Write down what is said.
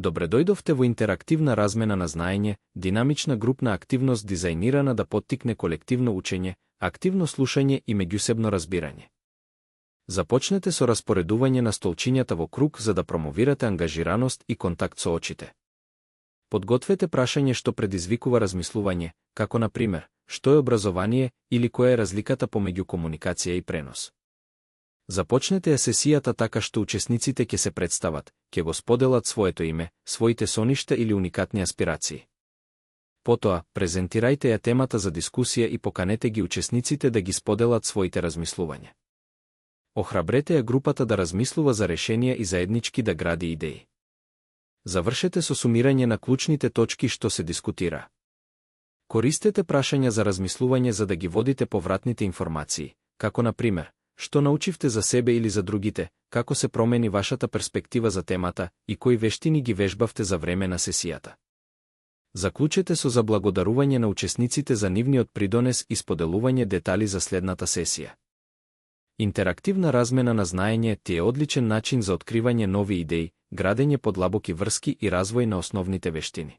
Добре дојдовте во интерактивна размена на знаење, динамична групна активност дизајнирана да поттикне колективно учење, активно слушање и меѓусебно разбирање. Започнете со распоредување на столчињата во круг за да промовирате ангажираност и контакт со очите. Подгответе прашање што предизвикува размислување, како на пример, што е образование или која е разликата помеѓу комуникација и пренос. Започнете ја сесијата така што учесниците ќе се представат, ќе го споделат своето име, своите соништа или уникатни аспирации. Потоа, презентирајте ја темата за дискусија и поканете ги учесниците да ги споделат своите размислувања. Охрабрете ја групата да размислува за решенија и заеднички да гради идеи. Завршете со сумирање на клучните точки што се дискутира. Користете прашања за размислување за да ги водите повратните информации, како на пример, што научивте за себе или за другите, како се промени вашата перспектива за темата и кои вештини ги вежбавте за време на сесијата. Заклучете со заблагодарување на учесниците за нивниот придонес и споделување детали за следната сесија. Интерактивна размена на знаење ти е одличен начин за откривање нови идеи, градење подлабоки врски и развој на основните вештини.